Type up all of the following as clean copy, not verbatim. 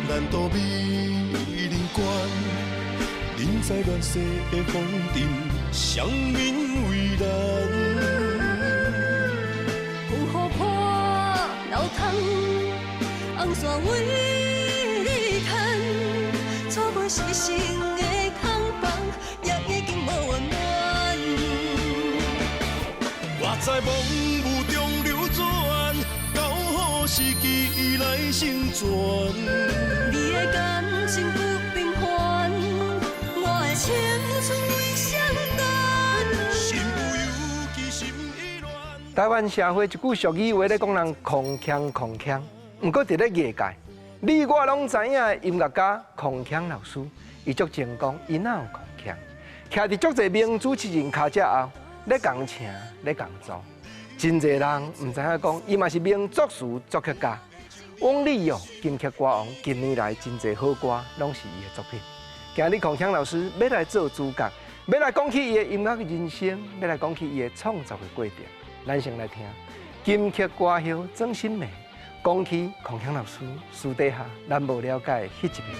難渡美人關，人在亂世的風塵，雙面為難。風雨破流淌，紅線為你牽，錯過是生的空房，也已經無圓滿。我在夢霧中流轉，到何時機來成全？你的感情不平凡，我的青春為誰擔？身不由己，心已亂。台灣社會一句俗語話咧講人空腔空腔，毋過佇咧藝界，你我攏知影的音樂家孔鏘老師，伊足精工，伊哪有空腔？徛佇足濟名主持人跤脊後，咧共請，咧共做，真濟人毋知影講，伊嘛是名作詞作曲家。翁立友金曲歌王，近年來真濟好歌攏是伊的作品。今日孔鏘老師欲來做主角，欲來講起伊的音樂人生，欲來講起伊的創作的過程。咱先來聽金曲歌后曾心梅講起孔鏘老師私底下咱無了解的彼一面。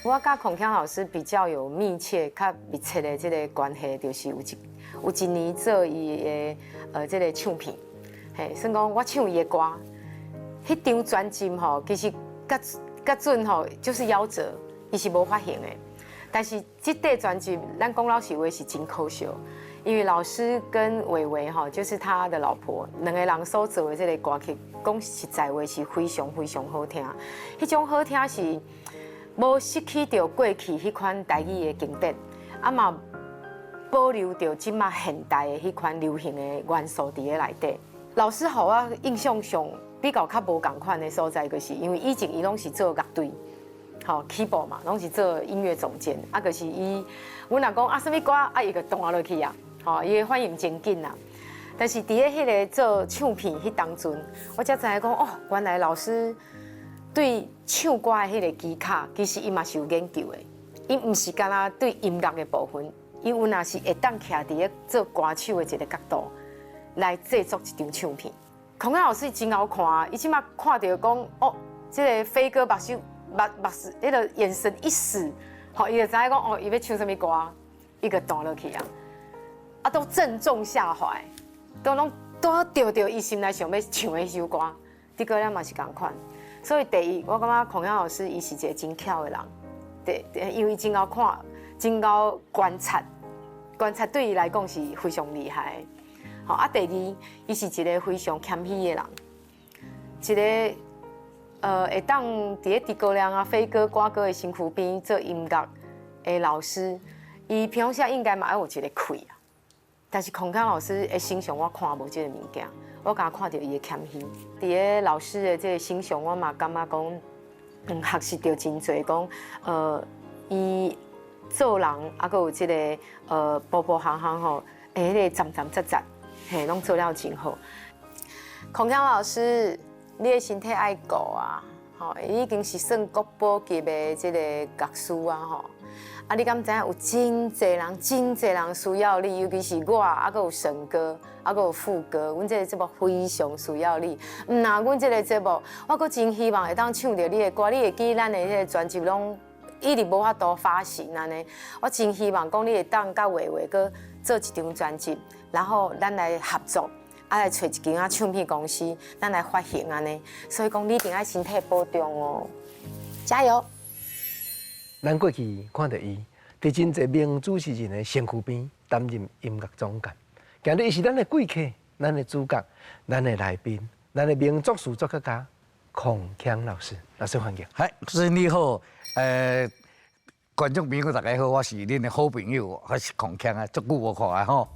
我佮孔鏘老師比較有密切、較密切的這個關係，就是有一年做伊的這個唱片，嘿，算講我唱伊的歌，彼張專輯吼，其實佮佮準吼就是夭折，伊是無發行的。但是這塊專輯，咱講老實話是真可惜，因為老師跟偉偉吼，就是他的老婆，兩個人所做的這個歌曲，講實在話是非常非常好聽。彼種好聽是無失去著過去彼款台語的經典，啊嘛保留著這馬現代的彼款流行的元素佇咧內底。老師予我印象上比較較無仝款的所在，就是因為以前伊攏是做樂隊，吼，keyboard 嘛，攏是做音樂總監，啊，就是伊，阮若講啊，啥物歌，啊，伊就彈落去啊，吼，伊的反應真緊啦。但是佇咧彼個做唱片彼當陣，我才知影講，哦，原來老師對唱歌的彼個技巧，其實伊嘛是有研究的。伊毋是干焦對音樂的部分，伊有若是會當徛佇咧做歌手的一個角度來製作一張唱片。孔鏘老師真𠢕看，伊這馬看著講，哦，這個飛哥目睭目目屎，彼個眼神一死，吼，伊就知影講，哦，伊欲唱啥物歌，伊就彈落去啊，啊，都正中下懷，都攏拄著著伊心內想欲唱的彼首歌，的確咱嘛是仝款。所以第一，我感覺孔鏘老師伊是一個真巧的人，對，因為真𠢕看，真𠢕觀察，觀察對伊來講是非常厲害的。吼啊，第二，伊是一個非常謙虛的人，一個會當佇咧諸葛亮啊、飛哥、瓜哥的身軀邊做音樂的老師，伊平常時應該嘛愛有一個氣啊。但是孔鏘老師的身上我看無這個物件，我敢看著伊的謙虛。佇咧老師的這個身上，我嘛感覺講，學習著真濟，講伊做人啊，閣有這個步步行行吼，彼個站站節節，嘿，攏做了真好。孔鏘老師，你的身體愛顧啊，吼，已經是算國寶級的這個樂師啊，吼。啊，你敢知影有真濟人，真濟人需要你，尤其是我，啊，閣有沈哥，啊，閣有富哥，阮這個節目非常需要你。毋若阮這個節目，我閣真希望會當唱著你的歌，你會記咱的彼個專輯攏一直無法度發行按呢。我真希望講你會當佮偉偉閣做一張專輯，然後咱來合作，啊來揣一間仔唱片公司，咱來發行按呢。所以講你一定愛身體保重哦，加油！咱過去看著伊，佇真濟名主持人的身軀邊擔任音樂總監。今日伊是咱的貴客，咱的主角，咱的來賓，咱的名作詞作曲家孔鏘老師，老師歡迎。嗨，主持人你好，觀眾朋友大家好，我是恁的好朋友，我是孔鏘啊，足久無看啊吼。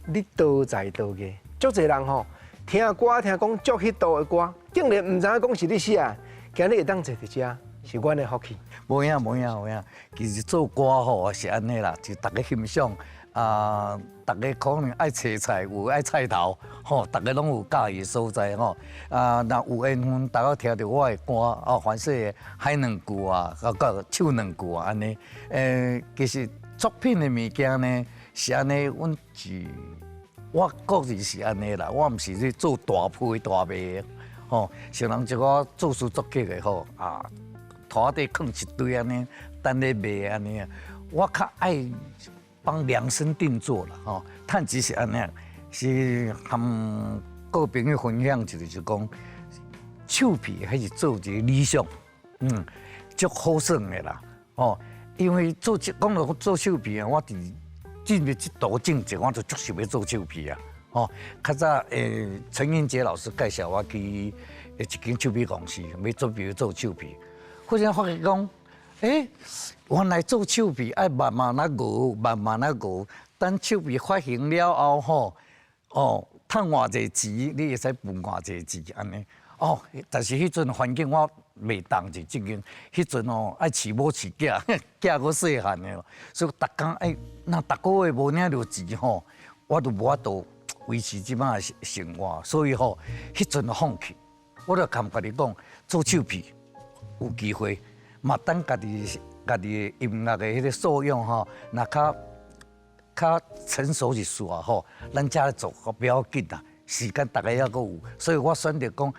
你多才多藝，足濟人吼聽歌聽講足彼道的歌，竟然毋知影講是你寫，今日會當坐佇遮，是阮的福氣。無影無影無影，其實做歌吼是按呢啦，就逐家欣賞。啊，逐家可能愛切菜，有愛菜頭，吼，逐家攏有佮意的所在吼。啊，若有緣分，大家聽著我的歌，啊，歡喜喊兩句啊，佮佮唱兩句啊，按呢。其實作品的物件呢，是按呢，阮是，我個人是按呢啦，我毋是咧做大批大賣的，吼，像人一寡作詞作曲的吼，啊，塗仔底囥一堆按呢，等咧賣按呢，我較愛幫量身定做啦，吼，趁錢是按呢，是和各位朋友分享一個，就是講，唱片彼是做一個理想，足好耍的啦，吼，因為做這講到做唱片啊，我佇進入這道進前，我就足想欲做唱片啊，吼，較早陳英傑老師介紹我去一間唱片公司，欲準備做唱片，忽然發覺講，原來做唱片愛慢慢仔熬，慢慢仔熬，等唱片發行了後吼，哦，趁偌濟錢，你會使分偌濟錢按呢。哦，但是彼陣環境我袂當就這間，彼陣哦愛飼某飼囝，囝閣細漢的，所以逐工愛，若逐個月無領著錢吼，我就無法度維持這擺的生活，所以吼，彼陣就放棄。我就共家己講，做唱片有機會。嘛，等家己家己的音樂的彼個素養吼，若較較成熟一絲啊吼，咱才來做比較緊啦。時間逐家猶閣有，所以我選擇講，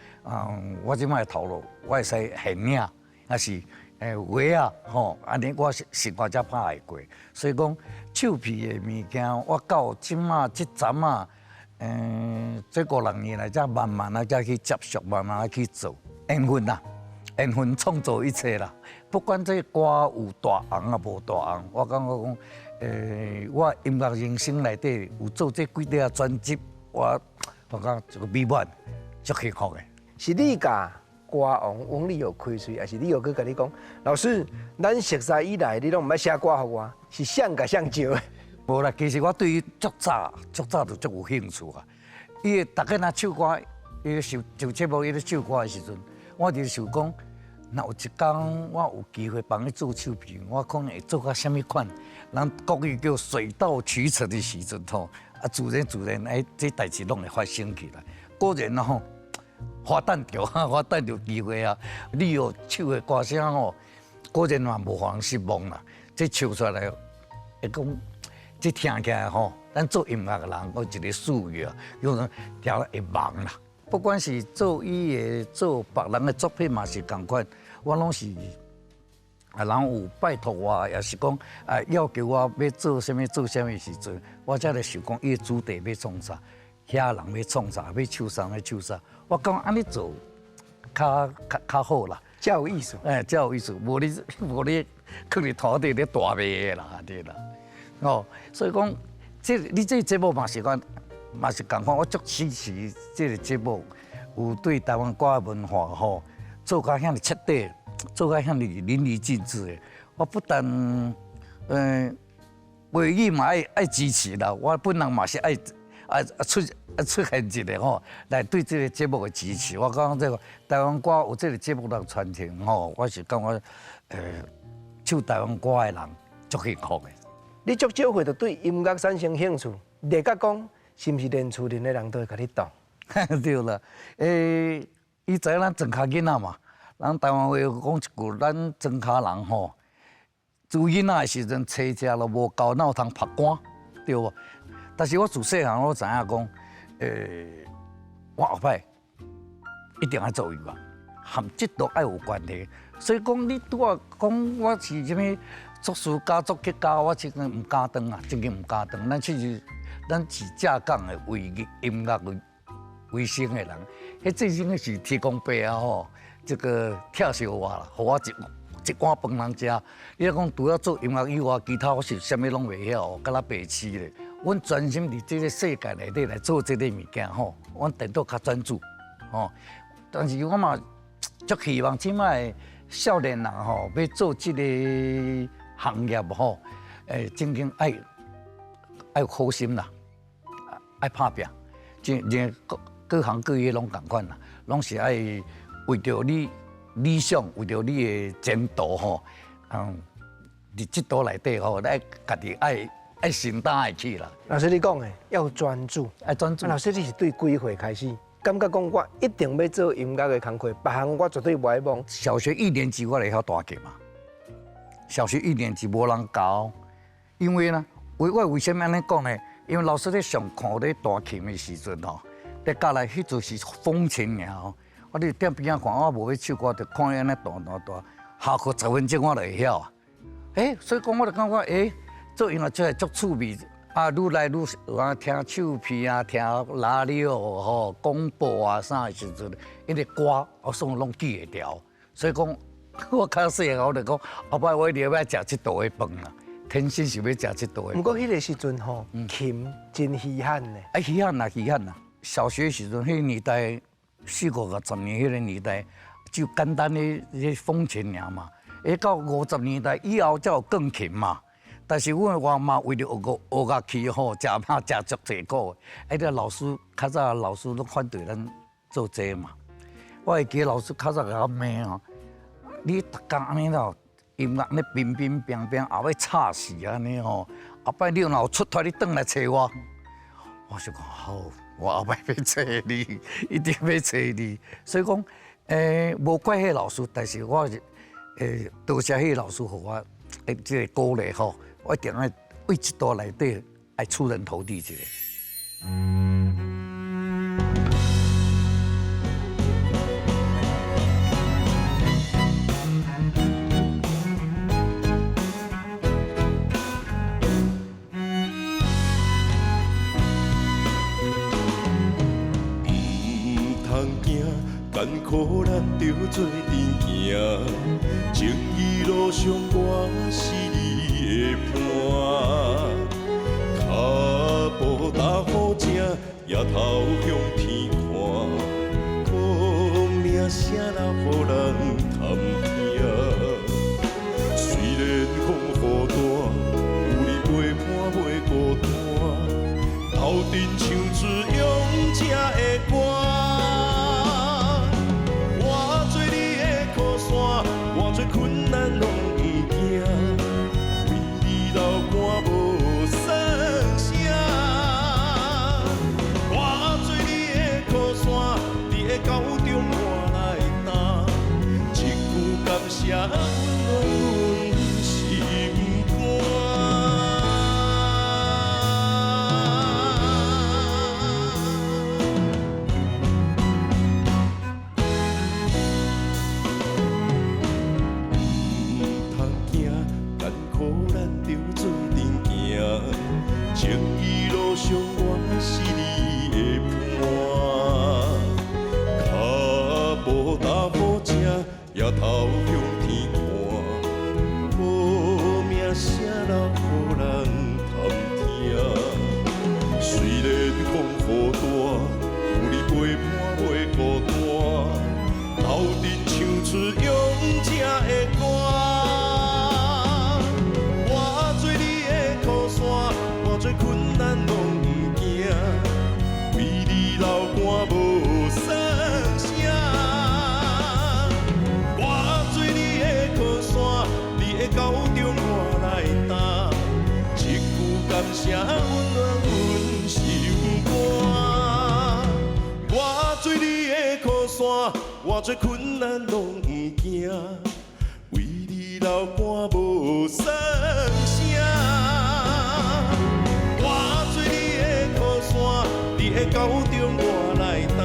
我這擺的頭路，我會使現領，抑是畫仔吼，按呢我生活才拍會過。所以講，唱片的物件，我到這擺這陣仔，這五六年來，才慢慢仔才去接觸，慢慢仔去做，緣分啦。緣分創造一切啦，不管這歌有大紅啊無大紅，我感覺講，我音樂人生內底有做這幾張專輯，我感覺一個美滿，足幸福的。是你共歌王翁立友開喙，抑是立友閣共你講？老師，咱熟似以來，你攏毋捌寫歌予我，是誰共誰招的？無啦，其實我對伊足早足早就足有興趣啊。伊逐家若唱歌，伊上上節目，伊咧唱歌的時陣，我就想講，若有一工我有機會幫伊做唱片，我可能會做甲啥物款？人國語叫水到渠成的時陣吼，啊，自然自然，這代誌攏會發生起來。果然吼，我等著，我等著機會啊！你有唱的歌聲吼，果然嘛無予人失望啦。這唱出來，會講，這聽起來吼，咱做音樂的人有一個術語啊，叫做聽了會茫啦。不管是做伊的做別人的作品嘛是仝款，我攏是啊，人有拜託我，抑是講啊要求我欲做啥物做啥物時陣，我才來想講伊的主題欲創啥，遐人欲創啥，欲唱啥欲唱啥，我感覺按呢做較較較好啦，才有意思。哎，才有意思，無你無你囥佇塗底咧大賣的啦，對啦。哦，所以講，這你這節目嘛是講。嘛是仝款，我足支持這個節目，有對台灣歌文化吼做甲遐爾徹底，做甲遐爾淋漓盡致的。我不但，話語嘛愛愛支持啦，我本人嘛是愛愛出出現一個吼，來對這個節目的支持。我感覺這個台灣歌有這個節目來傳承吼，我是感覺，唱台灣歌的人足幸福的。你足少歲就對音樂產生興趣，會甲講，是毋是連厝裡的人都會共你擋？對啦，伊知影咱莊跤囡仔嘛，咱台灣話講一句，咱莊跤人吼，自囡仔的時陣，炊食都無夠，哪有通曝光，對無？但是我自細漢我知影講，我後擺一定愛做音樂，和這都愛有關係。所以講，你拄仔講我是啥物作詞家、作曲家，我這個毋敢當啊，真正毋敢當。咱其實。咱是正港的為音樂為為生的人，彼最先是天公伯啊吼，這個疼惜我啦，予我一一碗飯通食。你若講除了做音樂以外，其他我是啥物攏袂曉，敢若白痴咧。阮專心佇這個世界內底來做這個物件吼，阮顛倒較專注吼。但是我嘛足希望這擺少年人吼，欲做這個行業吼，正經愛愛有好心啦。愛拍拚，這這各各行各業攏仝款啦，攏是愛為著你理想，為著你的前途吼，佇這途內底吼，愛家己愛愛承擔會起啦。老師你講的要專注，愛專注。老師你是對幾歲開始感覺講我一定欲做音樂的工課，別項我絕對無愛摸。小學一年級我就會曉彈琴啊。小學一年級無人教，因為呢，為我為啥物按呢講呢？因為老師咧上課咧彈琴的時陣吼，咧教來彼陣是風琴爾吼，我佇踮邊仔看，我無欲唱歌，就看伊按呢彈彈彈，下課10分鐘我就會曉啊。欸，所以講我就感覺欸，做音樂出來足趣味，啊，愈來愈啊聽唱片啊，聽拉尿吼、廣播啊啥的時陣，𪜶的歌我算攏記會牢。所以講，我較細漢我就講，後擺我一定欲食這道的飯啦。天生是欲食這道的。毋過彼個時陣吼，琴真稀罕呢。啊，稀罕啦，稀罕啦。小學時陣，彼個年代，四五十年彼個年代，就簡單的彼風琴爾嘛。欸，到50年代以後才有鋼琴嘛。但是阮我媽為著學樂學樂器吼，食嘛食足濟苦的。欸，這老師較早老師攏反對咱做這個嘛。我會記得老師較早共我罵吼，你逐工按呢咯，音樂咧乒乒乓乓，後欲吵死按呢吼。後擺你若有出脫，你轉來揣我。我想講好，我後擺欲揣你，一定欲揣你。所以講，欸，無怪彼個老師，但是我是欸，多謝彼個老師予我欸這個鼓勵吼，我一定愛為這道內底愛出人頭地一下。毋通驚，艱苦咱著做陣行，情義路上我是你的伴，跤步踏好正，抬頭向天看，無名聲人予人探聽。雖然風雨大，有你陪伴袂孤單，鬥陣唱出勇者的歌。我做你的靠山，偌濟困難攏毋驚，為你流汗無算聲。我做你的靠山，佇逆境中我來擔，一句感謝溫暖阮心肝。毋通驚，艱苦咱著做陣行，情義路上我是你的伴，跤步踏好正，抬頭向天看，無名聲人予人探聽。雖然風雨大，有你陪伴袂孤單，鬥陣唱出勇者的歌。我做你的靠山，偌濟困難攏毋驚，為你流汗無算聲。我做你的靠山，佇逆境中我來擔，一句感謝溫暖阮心肝。我做你的靠山，偌濟困難攏毋驚，為你流汗無算聲。我做你的靠山，佇逆境中我來擔，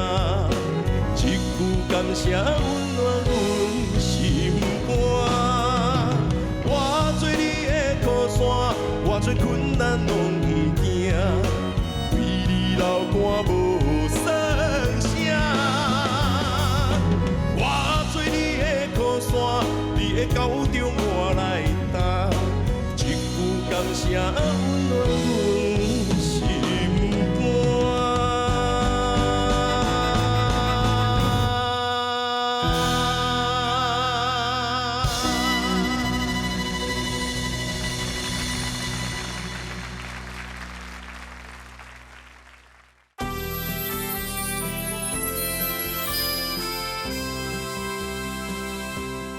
一句感謝溫暖阮心肝。我做你的靠山，偌濟困難攏毋驚，為你流汗無算聲。我做你的靠山，佇逆境中我來擔，一句感謝溫暖阮心肝。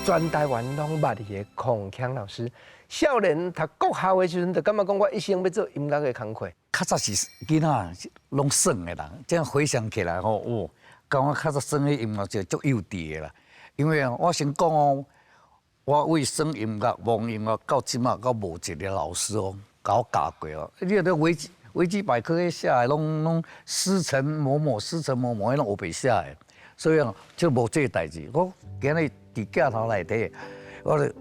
全台灣攏捌伊的孔鏘老師。少年讀國校的時陣，就感覺講我一生欲做音樂的工課。較早是囡仔攏耍的啦，這樣回想起來吼，哦，感覺較早耍彼音樂就足幼稚的啦。因為啊，我先講哦，我為耍音樂、摸音樂到這馬，閣無一个老師哦，共我教過哦。你若維基百科彼寫的攏攏師承某某，師承某某，彼攏烏白寫的，所以啊，就無這个代誌。我今日佇鏡頭內底，我就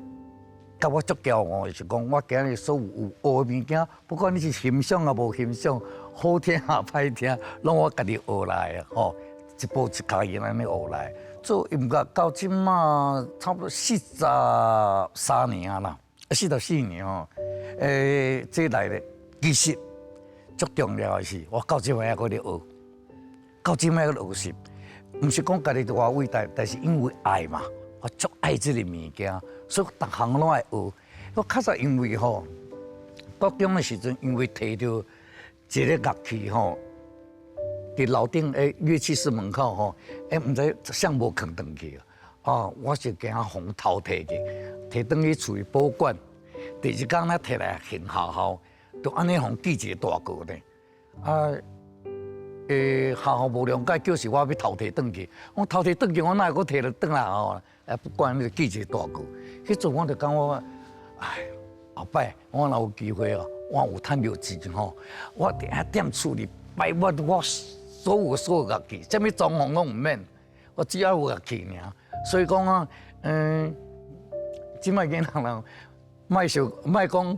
感覺足驕傲的是講，我今日所有有學的物件，不管你是欣賞抑無欣賞，好聽抑歹聽，攏我家己學來的吼，一步一跤印按呢學來。做音樂到這馬差不多43年啊啦，44年吼。這來咧，其實足重要的是，我到這擺猶閣咧學，到這擺猶閣學習，毋是講家己偌偉大，但是因為愛嘛，我足愛這個物件，所以逐項攏愛學。我較早因為吼，國中的時陣，因為提著一个樂器吼，佇樓頂的樂器室門口吼，毋知啥無囥轉去啊，我就驚予偷提去，提轉去厝裡保管。第二工才提來還學校，就按呢予記一个大過呢。啊，學校無諒解，叫是我欲偷提轉去。我偷提轉去，我哪會閣提得轉來吼？不管你記一个大過。彼陣我就感覺，唉，後擺我若有機會哦，我有趁著錢吼，我佇遐踮厝裡擺滿我所有所有樂器，啥物裝潢攏毋免，我只要有樂器爾。所以講啊，這擺囡仔人，莫想，莫講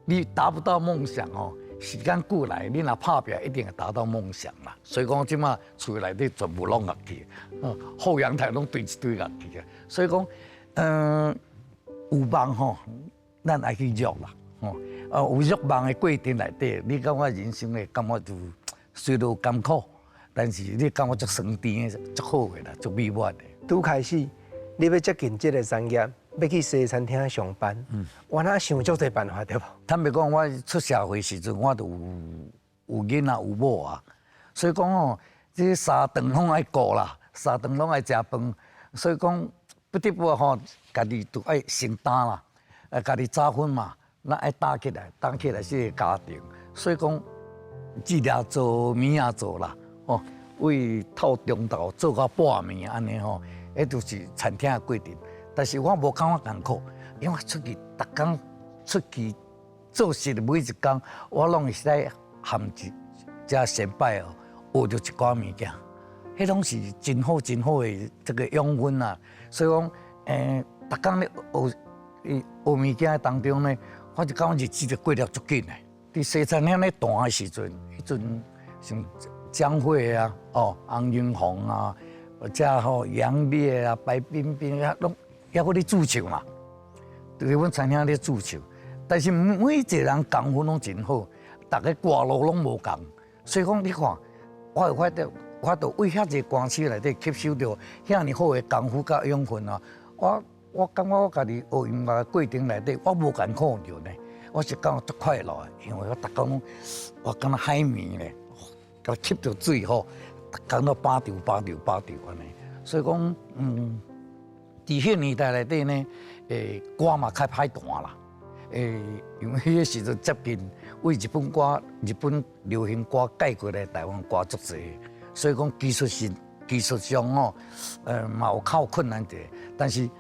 你達不到夢想哦，時間過來，你若拍拚，一定會達到夢想啦。所以講，這擺厝內底全部攏樂器，後陽台攏堆一堆樂器啊。所以講，有夢吼，咱愛去約啦，吼，有約夢的過程內底，你感覺人生會感覺就雖然有艱苦，但是你感覺足酸甜的，足好的啦，足美滿的。拄開始，你欲接近這个產業，欲去西餐廳上班，我哪想足濟辦法對無？坦白講，我出社會時陣，我就有有囡仔有某啊，所以講吼，這三頓攏愛顧啦，三頓攏愛食飯，所以講不得不吼，家己都愛承擔啦，家己早昏嘛，咱愛擔起來，擔起來這个家庭，所以講，日也做，暝也做啦，吼，為透中晝做到半暝按呢吼，彼就是餐廳的過程。但是我無感覺艱苦，因為我出去逐工出去做事的每一工，我攏會使含一遮先輩哦，學著一寡物件，彼攏是真好真好的這个養分啊。所以講，逐工咧學學物件的當中呢，我就感覺日子就過了足緊的。佇西餐廳咧彈的時陣，彼陣像江蕙啊、哦洪英紅啊，或者吼楊烈啊、白冰冰啊，攏猶閣咧駐唱嘛，佇阮餐廳咧駐唱。但是每一个人功夫攏真好，逐个歌路攏無仝，所以講你看，我會發覺，我就為遐濟歌手內底吸收著遐爾好的功夫佮養分啊！我感覺我家己學音樂的過程內底，我無艱苦著呢，我是感覺足快樂的，因為我逐工我敢若海綿咧，共吸著水吼，逐工都飽著飽著飽著按呢。所以講，佇彼年代內底呢，歌嘛較歹彈啦。因為彼个時陣接近為日本歌、日本流行歌改過來台灣歌足濟，所以講技術性、技術上吼，嘛有較有困難者。但是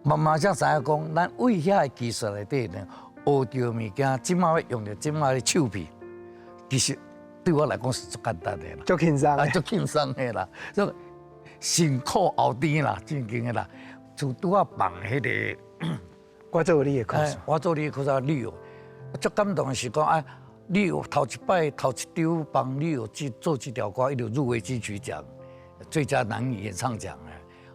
慢慢才知影講，咱為遐个技術內底呢，學著物件，這馬欲用著這馬的手臂，其實對我來講是足簡單的啦，足輕鬆，啊，足輕鬆的啦，所以先苦後甜啦，正經的啦，就拄仔放彼个。我做你的故事，我做你的故事，你有足感動的是講啊，你有頭一擺頭一張幫你有去做這條歌，伊就入圍金曲獎最佳男演唱獎的。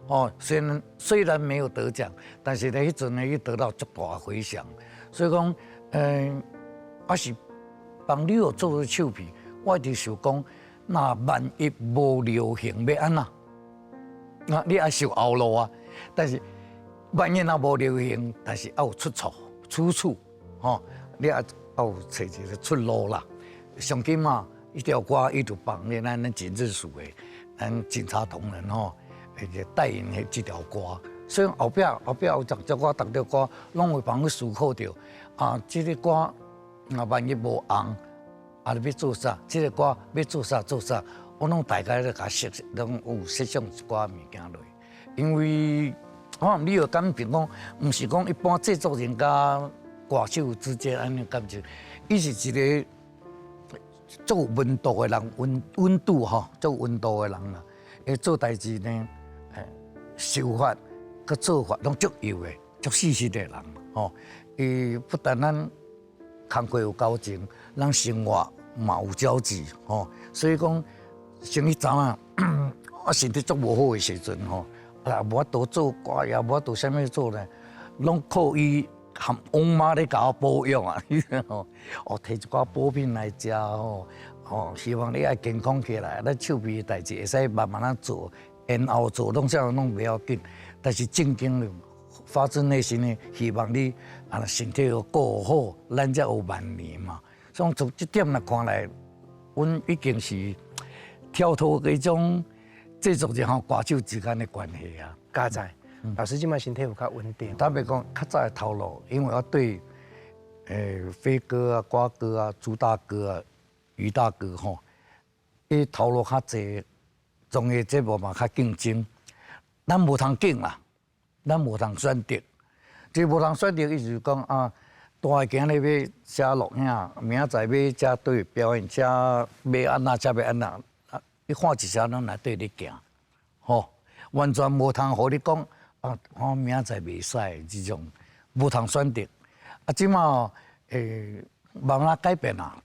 哦，雖然沒有得獎，但是咧彼陣呢，伊得到足大迴響。所以講，我是幫你有做手臂，我一直想講，若萬一無流行欲按怎？那你愛想後路啊，但是。萬一若無流行，但是愛有出處出處，吼，你愛有揣一个出路啦。上起碼彼條歌伊就放咧咱警政署的，咱警察同仁吼，代言的這條歌，所以後壁後壁有一隻歌，逐條歌攏會幫你思考著。啊，這个歌若萬一無紅，啊，你欲做啥？這个歌欲做啥做啥？我攏大概咧共設，攏有設想一寡物件落。因為我你有感情講，毋是講一般製作人佮歌手之間按呢感情，伊是一个足有溫度的人，溫溫度吼，足有溫度的人啦。伊做代誌呢，手法佮做法攏足幼的，足細心的人吼。伊不但咱工課有交情，咱生活嘛有交集吼。所以講，像彼陣啊，我身體足無好的時陣吼，啊，無法度做歌，也無法度啥物做呢，攏靠伊含翁媽咧共我保養啊，哦，提一寡補品來食吼，哦，希望你愛健康起來，咱手邊的代誌會使慢慢仔做，然後做攏啥攏袂要緊，但是正經的發自內心的希望你啊身體要顧好，咱才有萬年嘛。所以從這點來看來，阮已經是跳脫彼種製作人和歌手之間的關係啊。佳哉，老師這擺身體有較穩定。坦白講，較早的頭路，因為我對飛哥啊、瓜哥啊、朱大哥啊、余大哥吼，伊頭路較濟，綜藝節目嘛較競爭，咱無通揀啦，咱無通選擇。這無通選擇，意思是講啊，大的今日欲遮錄影，明仔載欲遮對表演，遮欲按怎，遮欲按怎，啊，你看一聲攏來對你行，吼，完全無通予你講啊，我明仔載袂使這種，無通選擇。啊，這馬慢慢改變啦，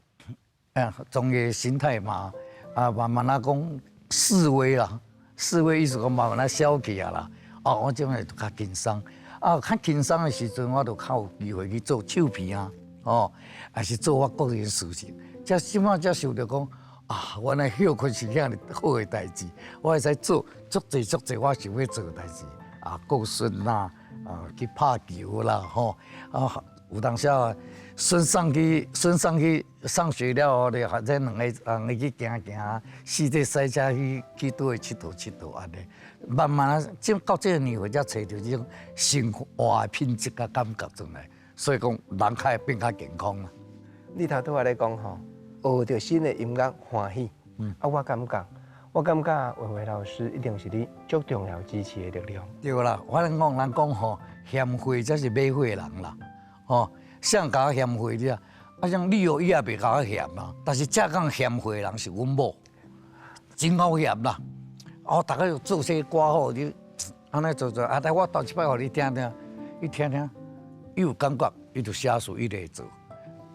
綜藝心態嘛，啊，慢慢仔講式微啦，式微意思講慢慢仔消去啊啦。哦，我這馬就較輕鬆，啊，較輕鬆的時陣，我就較有機會去做唱片啊，哦，還是做我個人事情。這這馬才想著講，啊，原來歇睏是遐爾好的代誌，我會使做足濟足濟我想欲做的代誌，啊，顧孫啦，啊，去拍球啦，吼，啊，有當時啊，孫送去上學了後咧，或者兩個去行行，四塊賽車去佗位𨑨迌𨑨迌按呢。慢慢啊，這到這個年歲才揣著這種生活的品質佮感覺出來，所以講人較會變較健康啦。你頭拄仔咧講吼，學著新的音樂歡喜，啊，我感覺維維老師一定是你足重要支持的力量。對啦，反正講人講吼，賢惠才是馬會人啦，吼，誰共我賢惠爾？啊，像你哦，伊也袂共我嫌啦。但是正講賢惠的人是阮某，真好嫌啦。哦，逐家做些歌好，你按呢做做，啊，但我頭一擺予你聽聽，伊聽聽，伊有感覺，伊就寫詞，伊就會做。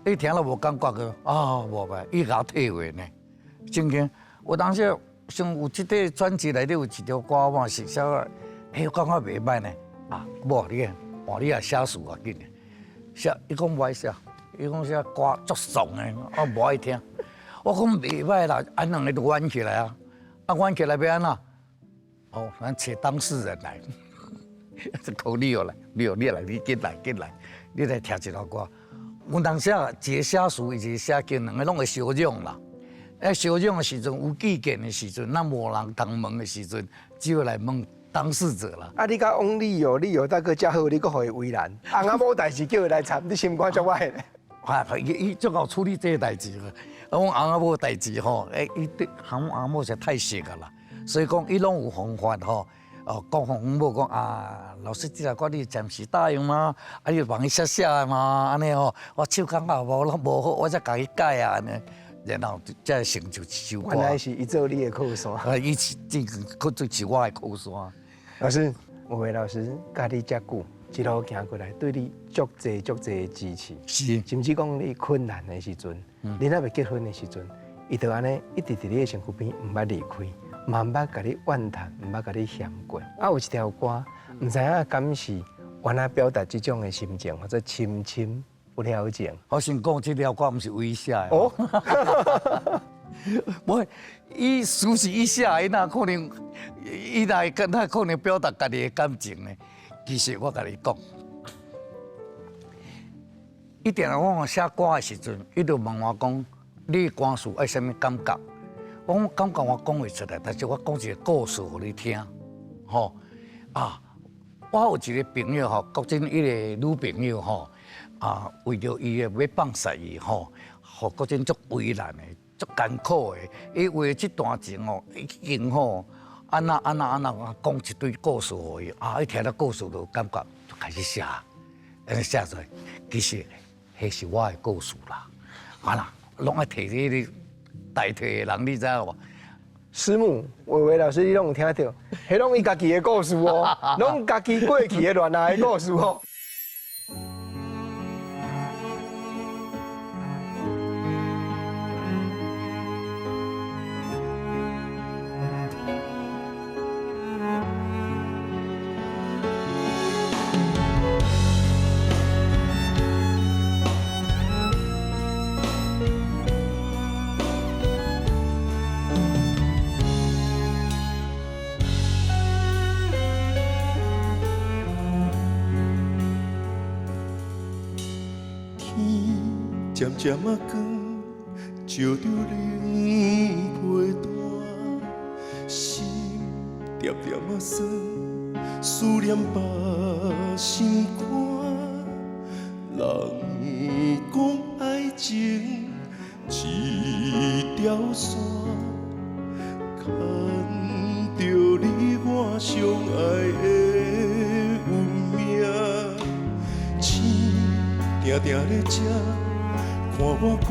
伊聽了無感覺個，啊，無歹，伊共我退回呢。真經，有當時像有這塊專輯內底有一條歌嘛，是寫，欸，我感覺袂䆀呢。啊，某你看，換你也寫詞較緊的，寫，伊講無愛寫，伊講寫歌足慫的，我無愛聽。我講袂䆀啦，按兩个就冤起來啊。啊，冤起來欲按怎？哦，咱揣當事人來，講你哦來，你哦，你來，你緊來緊來，你來聽一首歌。有當時啊，一個寫詞，一個寫曲，兩个攏會相讓啦。欸，相讓的時陣有意見的時陣，咱無人通問的時陣，只有來問當事者啦。啊，你佮翁立友，立友大哥遮好，你閣予伊為難。翁仔某代誌叫伊來參，你心肝足歹咧。啊，伊足𠢕處理這个代誌。阮翁仔某代誌吼，欸，伊對含翁仔某實在太熟啊啦，所以講伊攏有方法吼。哦，講予翁某講啊，老師這首歌你暫時答應嗎？啊，你就幫伊寫寫嘛，按呢吼，我手感覺無攏無好，我才共伊改啊，按呢，然後才會成就一首歌。原來是伊做你的靠山。啊，伊是這個閣做是我的靠山。老師，吳偉老師佮你遮久，一路行過來，對你足濟足濟的支持。甚至講你困難的時陣，你還未結婚的時陣，伊就按呢一直佇你的身軀邊，毋捌離開，嘛毋捌共你怨嘆，毋捌共你嫌過。啊，有一條歌，毋知影敢是原來表達這種的心情，或者深深不了情。我先講這條歌毋是伊寫的。哦。無，伊詞是伊寫的，伊哪可能？伊哪會哪可能表達家己的感情呢？其實我共你講，伊定定我寫歌的時陣，伊就問我講：你歌詞愛啥物感覺？我講感覺我講袂出來，但是我講一個故事予你聽，吼啊！我有一个朋友吼，國珍伊个女朋友吼，啊，為著伊的欲放殺伊吼，予國珍足為難的，足艱苦的。伊為這段情吼，已經吼，按怎按怎按怎講一堆故事予伊，啊，伊聽著故事就感覺就開始寫，按呢寫出來，其實彼是我的故事啦，啊啦，攏愛提這個代替的人，你知影無？師母，偉偉老師，你攏有聽著？彼攏伊家己的故事哦，攏家己過去的戀愛的故事哦。漸漸仔光，照著冷被單，心恬恬仔酸，思念縛心肝。人講愛情是一條線，牽著你我相愛的運命，星定定咧這。看我孤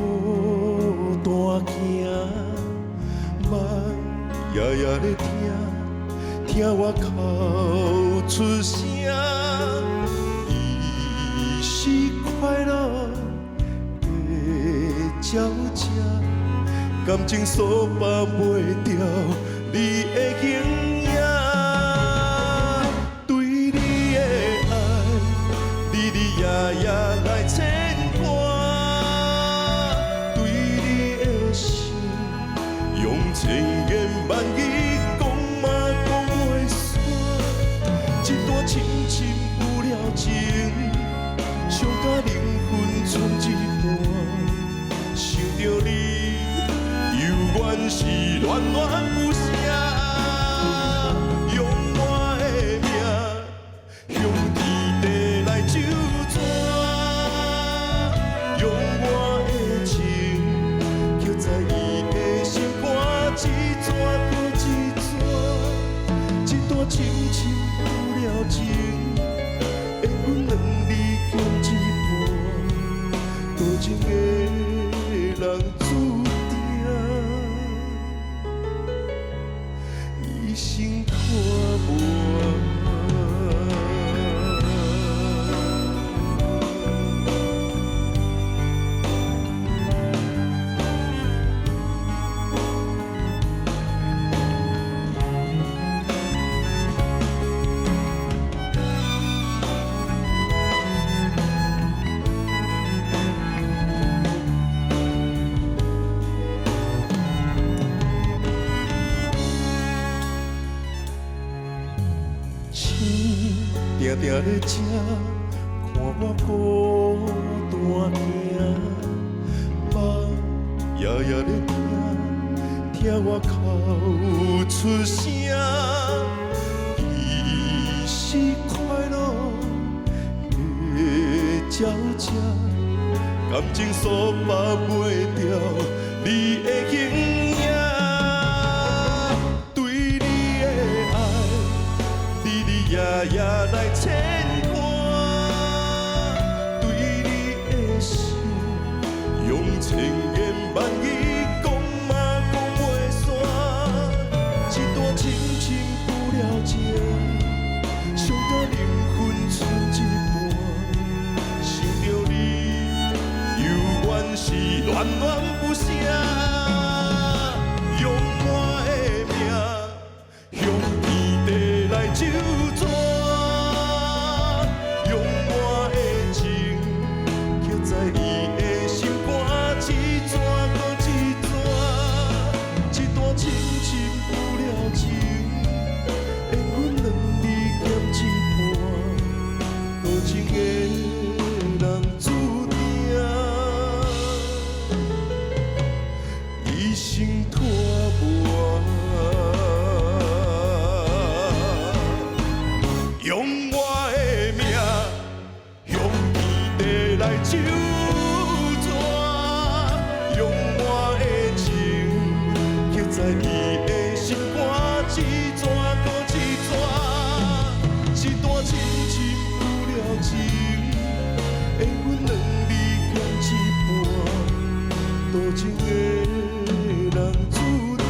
單行，夢夜夜咧聽，聽我哭出聲。伊是快樂的鳥只，感情鎖綁袂掉你的形影。對你的愛，日日夜夜來牽掛。用千言萬語講嘛講袂煞，這段深深有了情，傷甲靈魂剩一半。想著你，猶原是戀戀不捨。用我的命，向天地來周旋，用我的情，刻在伊的心肝。一逝閣一逝，這段深深有了情，緣分兩字減一半，多情的人注定一生看無。定定咧這，看我孤單行，夢夜夜咧聽，聽我哭出聲。伊是快樂的鳥只，感情鎖綁袂掉你的形影。對你的愛，日日夜夜來牽掛，對你的心，用千言萬語講嘛講袂煞。這段深深有了情，傷甲靈魂剩一半。想著你，猶原是戀戀不捨。伊的心肝一逝阁一逝，一段深深有了情，缘分两字欠一半，多情的人注定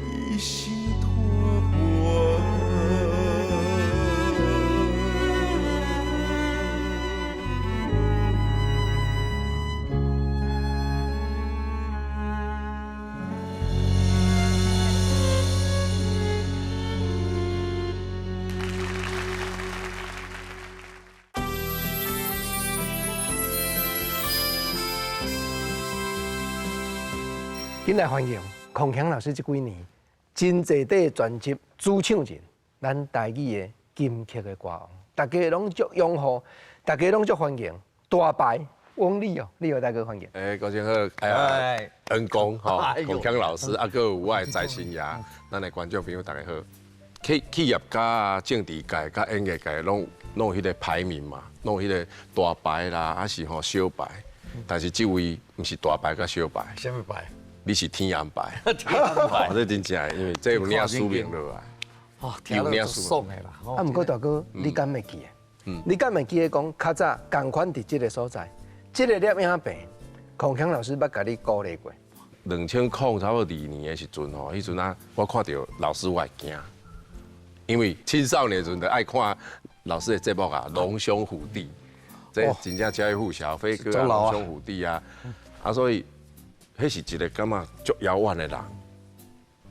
一生拖磨。紧来欢迎孔强老师这几年真济块专辑主唱人，咱台语的金曲的歌王，大家拢足拥护，大家拢足欢迎。大牌翁立友，立友大哥欢迎。欸，高兴好，哎，恩公吼，孔强老师，啊，阁有我的财神爷，咱的观众朋友大家好。企业家、政治界、佮演艺界，拢有彼个排名嘛，拢有彼个大牌啦，还是吼小牌。但是这位毋是大牌佮小牌。啥物牌？你是天阳牌。天阳牌，这真正，因为这有领署名落来。哦，有领署名的啦。啊，毋过大哥，你敢会记得？你敢会记得讲较早仝款伫这个所在，这个摄影棚，孔强老师捌共你鼓励过。2002差不多2年的时阵吼，彼阵啊，我看著老师我会惊，因为青少年时阵就爱看老师的节目啊，《龙兄虎弟》，这真正家喻户晓，飞哥啊，龙兄虎弟啊，啊，所以彼是一个感觉足遥远的人，啊，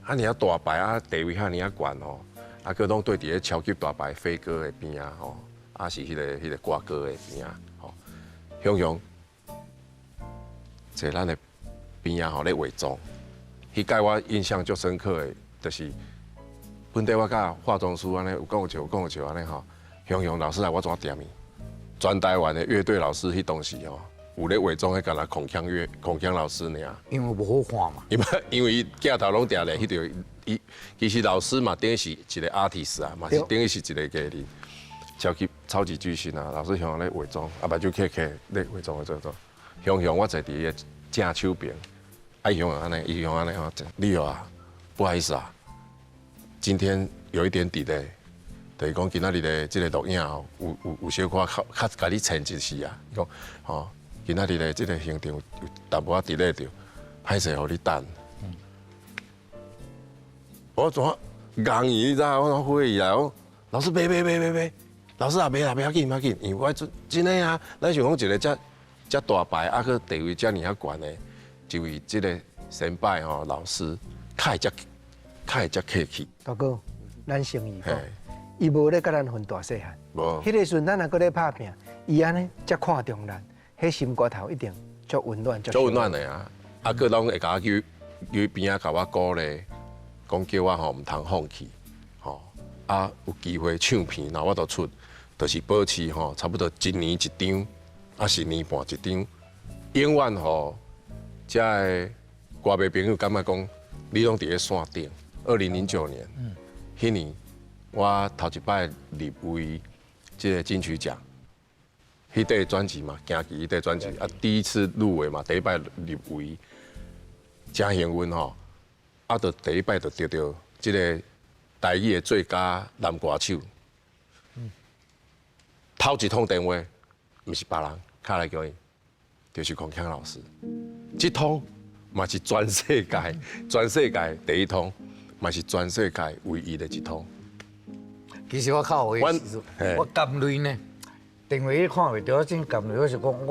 尔大牌啊，地位遐尔仔悬吼，啊，阁拢对伫咧超级大牌飞哥的边仔吼，啊是彼个歌哥的边仔吼，雄雄坐咱的边仔吼咧化妆，彼届我印象足深刻的，就是本底我佮化妆师按呢有讲笑讲笑按呢吼，雄雄老师来我怎点伊？全台湾的乐队老师彼当时吼，有咧化妆的，敢若孔锵乐孔锵老师尔。因为无好看嘛。因为伊镜头拢定咧，彼条伊其实老师嘛等于是一个 artist 啊，嘛是等于是一个艺人，超级巨星啊！老师雄雄咧化妆，啊目睭磕磕咧化妆咧做做，雄雄我坐伫伊的正手边，啊伊雄雄按呢，伊雄按呢吼，你啊，不好意思啊，今天有一点 delay，就是讲今仔日的这个录影吼，有小可较较共你迟一时啊，伊讲吼，今仔日的这个行程有淡薄仔 delay 著，歹势予你等。我怎戆伊，你知影？我怎火起来？我老师袂袂袂袂袂，老师啊袂啦，袂要紧，袂要紧，因为我真真的啊，咱想讲一个遮遮大牌，啊，阁地位遮尔仔悬的，一位这个先辈吼老师，较会遮客气。大哥，咱诚意讲，伊无咧佮咱分大细汉。无。彼个时阵咱若阁咧拍拼，伊按呢遮看重咱，彼心肝头一定足温暖，足温暖的啊！啊，阁拢会共我去去边仔共我鼓励，讲叫我吼毋通放弃，吼啊有机会唱片，若我都出，就是保持吼差不多一年一张，啊是年半一张，永远予遮的歌迷朋友感觉讲，你拢伫咧线顶。2009年，彼年我头一摆入围这个金曲奖，彼块专辑嘛，行棋彼块专辑啊，第一次入围嘛，第一摆入围，真幸运吼，啊，就第一摆就得著这个台语的最佳男歌手。头一通电话，毋是别人，敲来叫伊，就是孔锵老师。这通嘛是全世界第一通，嘛是全世界唯一的一通。其实我较有意思，我含泪呢，电话你看袂著，我真含泪。我是讲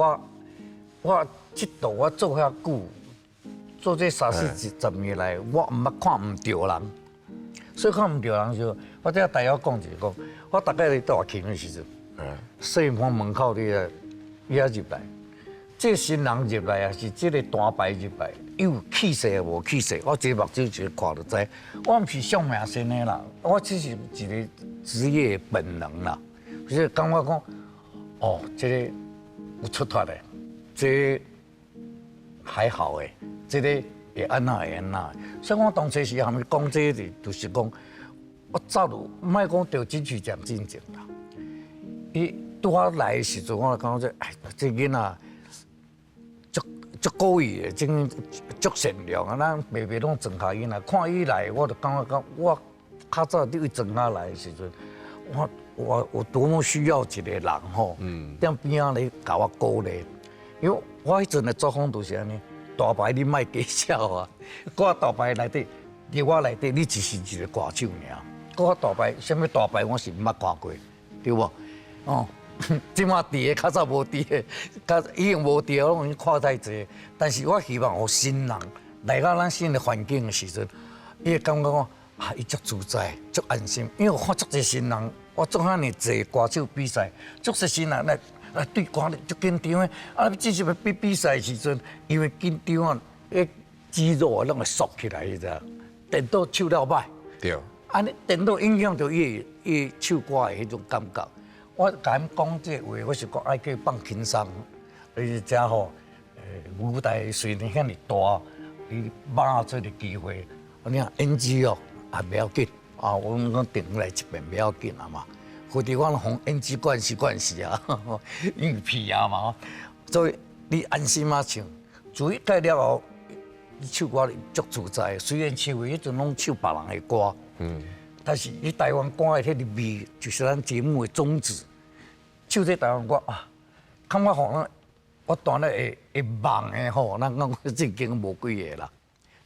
我这道我做遐久，做这三四十年来，我毋捌看毋著人，所以看毋著人时，我这大约讲一个讲，我逐摆咧大庆的时阵，细门门口你啊，伊仔入来，这个新人入来，抑是这个大牌入来，有气势无气势，我这目睭一看就知。我毋是相命仙的啦，我只是一个职业本能啦，就是感觉讲，哦，这个有出脱的，这个还好的，这个会按怎会按怎。所以我当初时含伊讲这个，就是讲，我早就莫讲得金曲奖进前啦。伊拄仔来的时阵，我就感觉这，哎，这囡仔足足古意的，真足善良啊！咱白白攏装下伊啦，看伊來，我就感覺講，我較早佇位庄仔來的時陣，我多麼需要一個人吼，踮邊仔咧共我鼓勵，因為我彼陣的作風就是按呢，大牌你莫計較啊，我大牌內底，佇我內底你只是一個歌手爾，閣較大牌，啥物大牌我是毋捌看過，對無？哦，這馬佇的較早無佇的，較已經無佇的，攏已經看太濟。但是我希望予新人來到咱新的環境的時陣，伊會感覺講啊，伊足自在、足安心。因為我看足濟新人，我做遐爾濟歌手比賽，足濟新人來對歌咧足緊張的，啊，只是欲比比賽的時陣，因為緊張啊，彼肌肉啊攏會縮起來，你知影？顛倒唱了歹，對，按呢顛倒影響著伊唱歌的彼種感覺。我共𪜶講這個話，我是講愛去放輕鬆，而且吼，舞台雖然遐爾大，你把握這個機會，你看 NG 哦，也袂要緊啊，我講定來一遍袂要緊啊嘛。或者我予 NG 慣勢慣勢啊，因為屁啊嘛，所以你安心啊唱，自彼改了後，你唱歌足自在。雖然唱的彼陣攏唱別人的歌，但是你台灣歌的彼個味，就是咱節目的宗旨。唱這台灣歌啊，感覺吼，我彈咧會會夢的吼，咱講正經無幾個啦，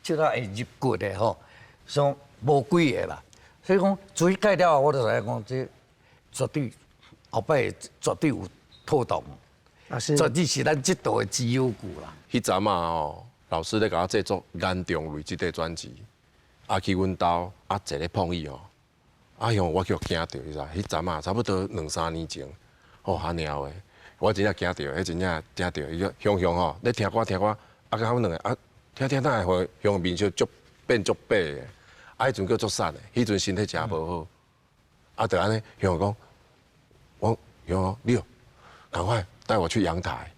唱到會入骨的吼，所以無幾個啦。所以講，自彼改了後，我就知影講，這絕對後擺絕對有妥當，絕對是咱這道的績優股啦。彼陣仔吼，老師咧共我製作《眼中淚》這張專輯，啊去阮兜啊坐咧碰伊吼，啊向我去予驚著，你知？彼陣仔差不多兩三年前，哦按呢的，我真正驚著，彼真正驚著，伊講雄雄吼，咧聽歌聽歌，啊佮阮兩個啊聽聽，哪會雄面色足變足白的，啊彼陣閣足瘦的，彼陣身體誠無好，啊就按呢雄講，我雄講你哦，趕快帶我去陽台，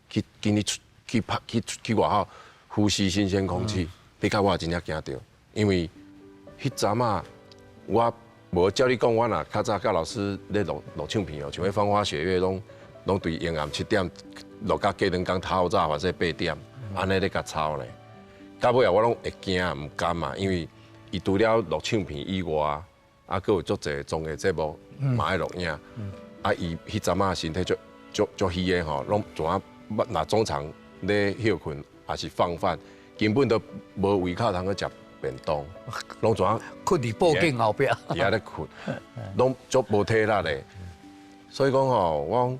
去緊去出去拍去去外口呼吸新鮮空氣。你較我真正驚著，因為彼陣仔我無照你講，我若較早佮老師咧錄錄唱片哦，像彼風花雪月攏攏對下暗7點錄到隔兩工透早或者8點，按呢咧共抄咧。到尾仔我攏會驚毋甘嘛，因為伊除了錄唱片以外，啊，閣有足濟綜藝節目嘛愛錄影。啊，伊彼陣仔身體足足足虛的吼，攏怎啊？若中場咧歇睏，抑是放飯，根本都無胃口通去食便當，攏怎啊？睏佇布景後壁，佇遐咧睏，攏足無體力的。所以講吼，我講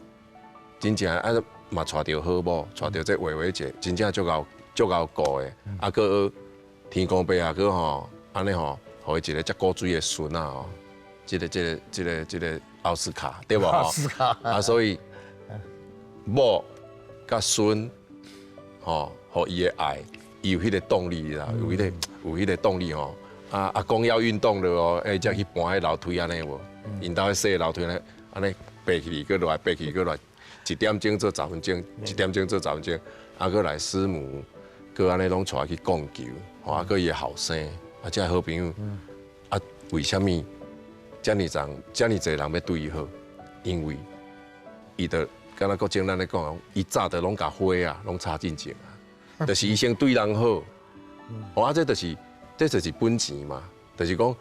真正啊嘛娶著好某，娶著這葳葳姐，真正足𠢕足𠢕顧的。啊，閣天公伯啊，閣吼按呢吼，予伊一個遮古錐的孫仔吼，這個這個這個這個奧斯卡對無？奧斯卡啊，所以某佮孫吼，予伊的愛，伊有彼個動力啦，有彼個有彼個動力吼。啊啊，講要運動了哦，欸，才去搬彼樓梯按呢無？𪜶兜彼細樓梯呢，按呢爬起去閣落來，爬起閣落來，一點鐘做10分鐘，一點鐘做十分鐘，啊，閣來師母，閣按呢攏帶去講球，吼，啊，閣伊的後生，啊，這好朋友，啊，為啥物遮爾濟遮爾濟人欲對伊好？因為伊就敢若國政咱咧講，伊早就攏共花啊，攏插進前啊，就是伊先對人好，哦，啊，這就是本錢嘛，就是講，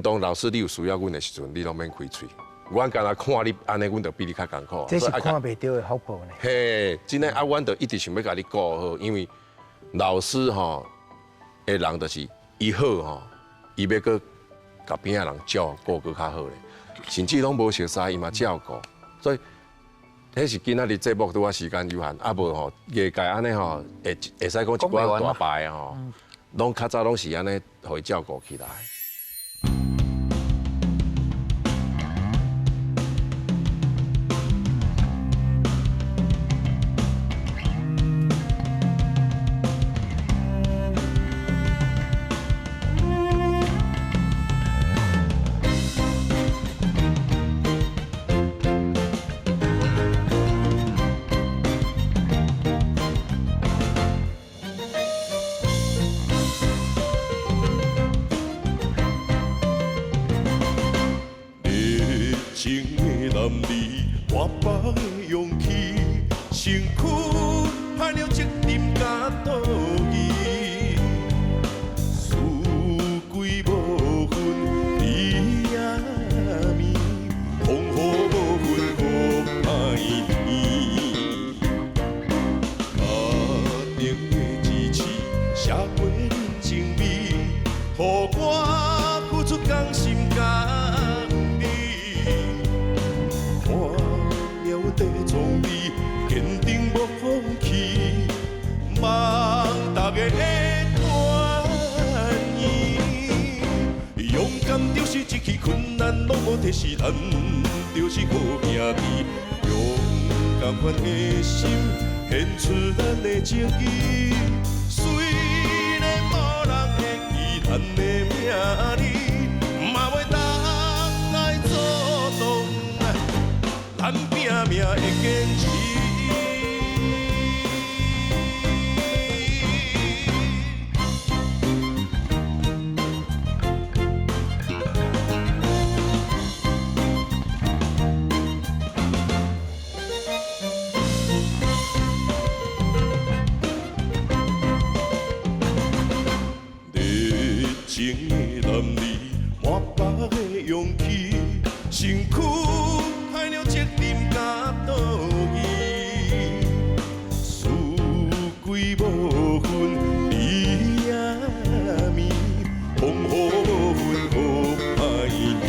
當老師你有需要阮的時陣，你攏免開喙，阮敢若看你按呢，阮就比你較艱苦。這是看袂著的福報呢。嘿，真的啊，阮就一直想欲共你顧好，因為老師吼的人就是伊好吼，伊欲閣共邊仔人照顧閣較好咧，甚至攏無熟似，伊嘛照顧，所以。彼是今仔日節目拄仔時間有限，啊無吼，藝界按呢吼，會會使講一寡大牌吼，攏較早攏是按呢，予伊照顧起來。熱情的男兒，活北的勇氣，身軀開了責任佮道義。四季無分你也暝，風雨無分好歹天。家庭的支持，社會人情味，予我付出甘心甘美。看命運在創美，堅定無放棄，望大家會團圓。勇敢就是一起困難攏無提示，咱就是好兄弟。用仝款的心，獻出咱的情誼。雖然無人會記咱的名字，嘛袂當來阻擋咱拼命的堅持。熱情的男兒，滿腹的勇氣，身軀開了責任佮道義。四季無分你也暝，風雨無分好歹天。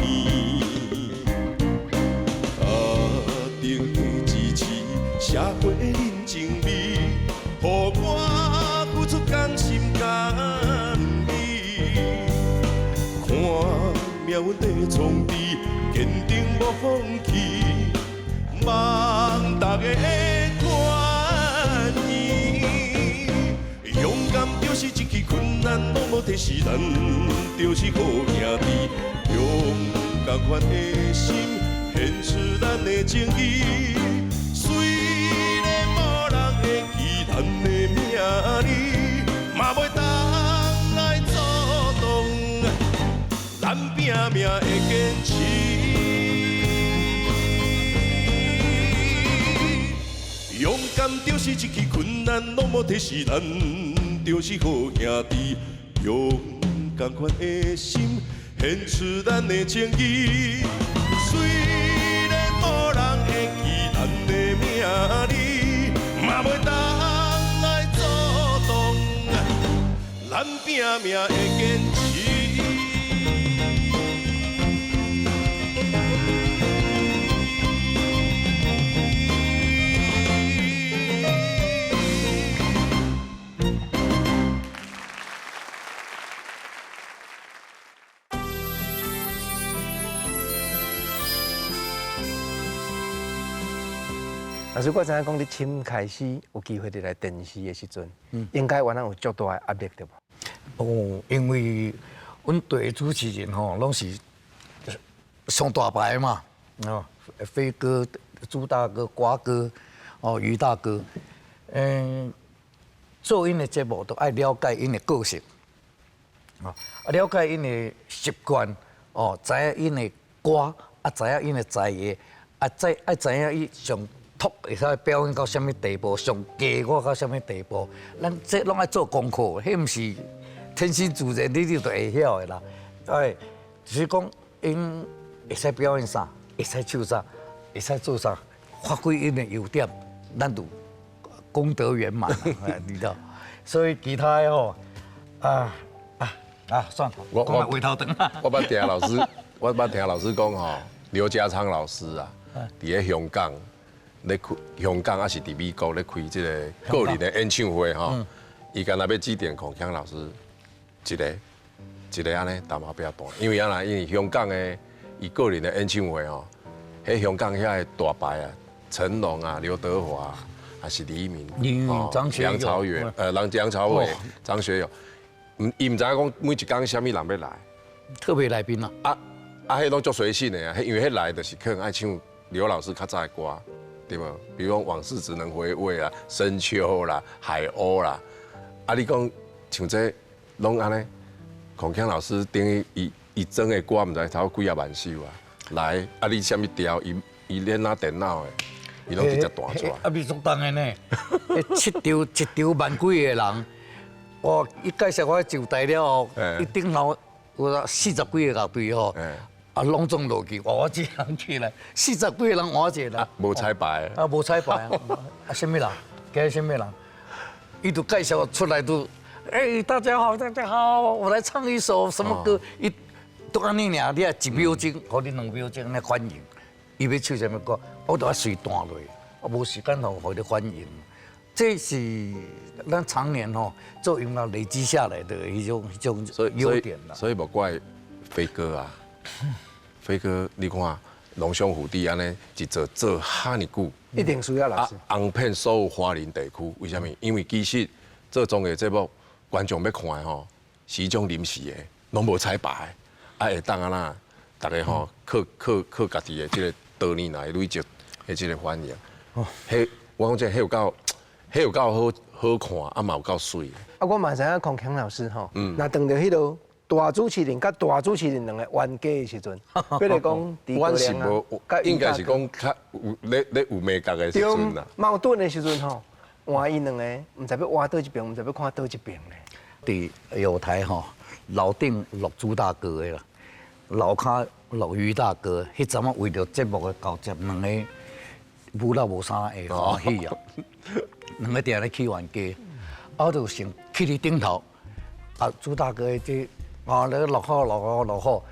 家庭的支持，社會人情味，予我付出甘心甘美。看命運在創治，堅定無放棄，望大家會團圓。勇敢就是一起困難攏無提示，咱就是好兄弟。用仝款的心，獻出咱的情誼。雖然無人會記咱的名字，嘛袂當來阻擋咱拼命的堅持。勇敢就是一起困難攏無提示，咱就是好兄弟。用仝款的心，獻出咱的情誼。雖然無人會記咱的名字，嘛袂當來阻擋咱拼命的堅持。老師，我知影講你凊開始有機會入來電視的時陣，應該原來有足大的壓力對無？哦，因為阮隊主持人吼，攏是上大牌嘛，哦，飛哥、朱大哥、瓜哥、哦，余大哥，做𪜶的節目都愛了解𪜶的個性，哦，了解𪜶的習慣，哦，知影𪜶的歌，啊，知影𪜶的才藝，啊，知愛知影伊上top會使表演到啥物地步，上低我到啥物地步，咱這攏愛做功課，彼毋是天生自然你就會曉的啦。哎，就是講𪜶會使表演啥，會使唱啥，會使做啥，發揮𪜶的優點，咱就功德圓滿啦，你知道？所以其他的吼，啊啊啊，算了，我講回頭轉。我捌聽老師，我捌聽老師講吼，劉家昌老師啊，佇咧香港。咧開香港，抑是佇美國咧開這個個人的演唱會吼，伊敢若欲指定孔鏘老師一个一个按呢佇後壁彈，因為按怎？因為香港的伊個人的演唱會吼，彼香港遐的大牌啊，成龍啊、劉德華，抑是黎明、張學友、梁朝偉、梁朝偉、張學友，伊毋知影講每一工啥物人欲來，特別來賓啊，啊啊，彼攏足隨性的啊，因為彼來就是可能愛唱劉老師較早的歌。對無？比如講往事只能回味啦，深秋啦，海鷗啦，啊！你講像這攏按呢？孔鏘老師等於伊伊裝的歌，毋知頭幾仔萬首啊！來，啊你啥物調？伊伊練哪電腦的？伊攏直接彈出來。啊，袂足重的呢，七場一場萬幾個人，我伊介紹我上台了後，伊頂頭有四十幾個樂隊吼，啊，攏總落去，換我一人起來，四十幾個人換我一個人。無彩排。啊，無彩排啊！啊，啥物人？今日啥物人？伊就介紹出來都，欸，大家好，大家好，我來唱一首什麼歌？伊都按呢爾，你啊一秒鐘，予你2秒鐘來反應，伊欲唱啥物歌，我就愛隨彈落，啊，無時間予你反應。這是咱常年吼做音樂累積下來的一種優點啦。所以無怪飛哥啊，飛哥，你看龍兄虎弟按呢一做做遐爾久，一定需要老師。紅遍所有華人地區，為啥物？因為其實做綜藝節目，觀眾欲看的吼，是一種臨時的，攏無彩排，啊會當按怎？逐家吼靠靠靠家己的這個多年來累積的這個反應。哦，彼我講這彼有夠，彼有夠好好看，啊嘛有夠媠。啊，我嘛知影孔強老師吼，若當著彼个大主持人佮大主持人兩個冤家的時陣，比如講阮是無，應該是講較有咧咧有眉角的時陣啦。矛盾的時陣吼，換𪜶兩个，毋知欲換佗一邊，毋知欲看佗一邊咧。佇友台吼，樓頂錄朱大哥的啦，樓跤錄余大哥，彼陣仔為著節目的交接，兩個舞到無啥會歡喜啊，兩个定咧起冤家，啊，我就先去佇頂頭，啊，朱大哥的這。啊！你落好落好落好，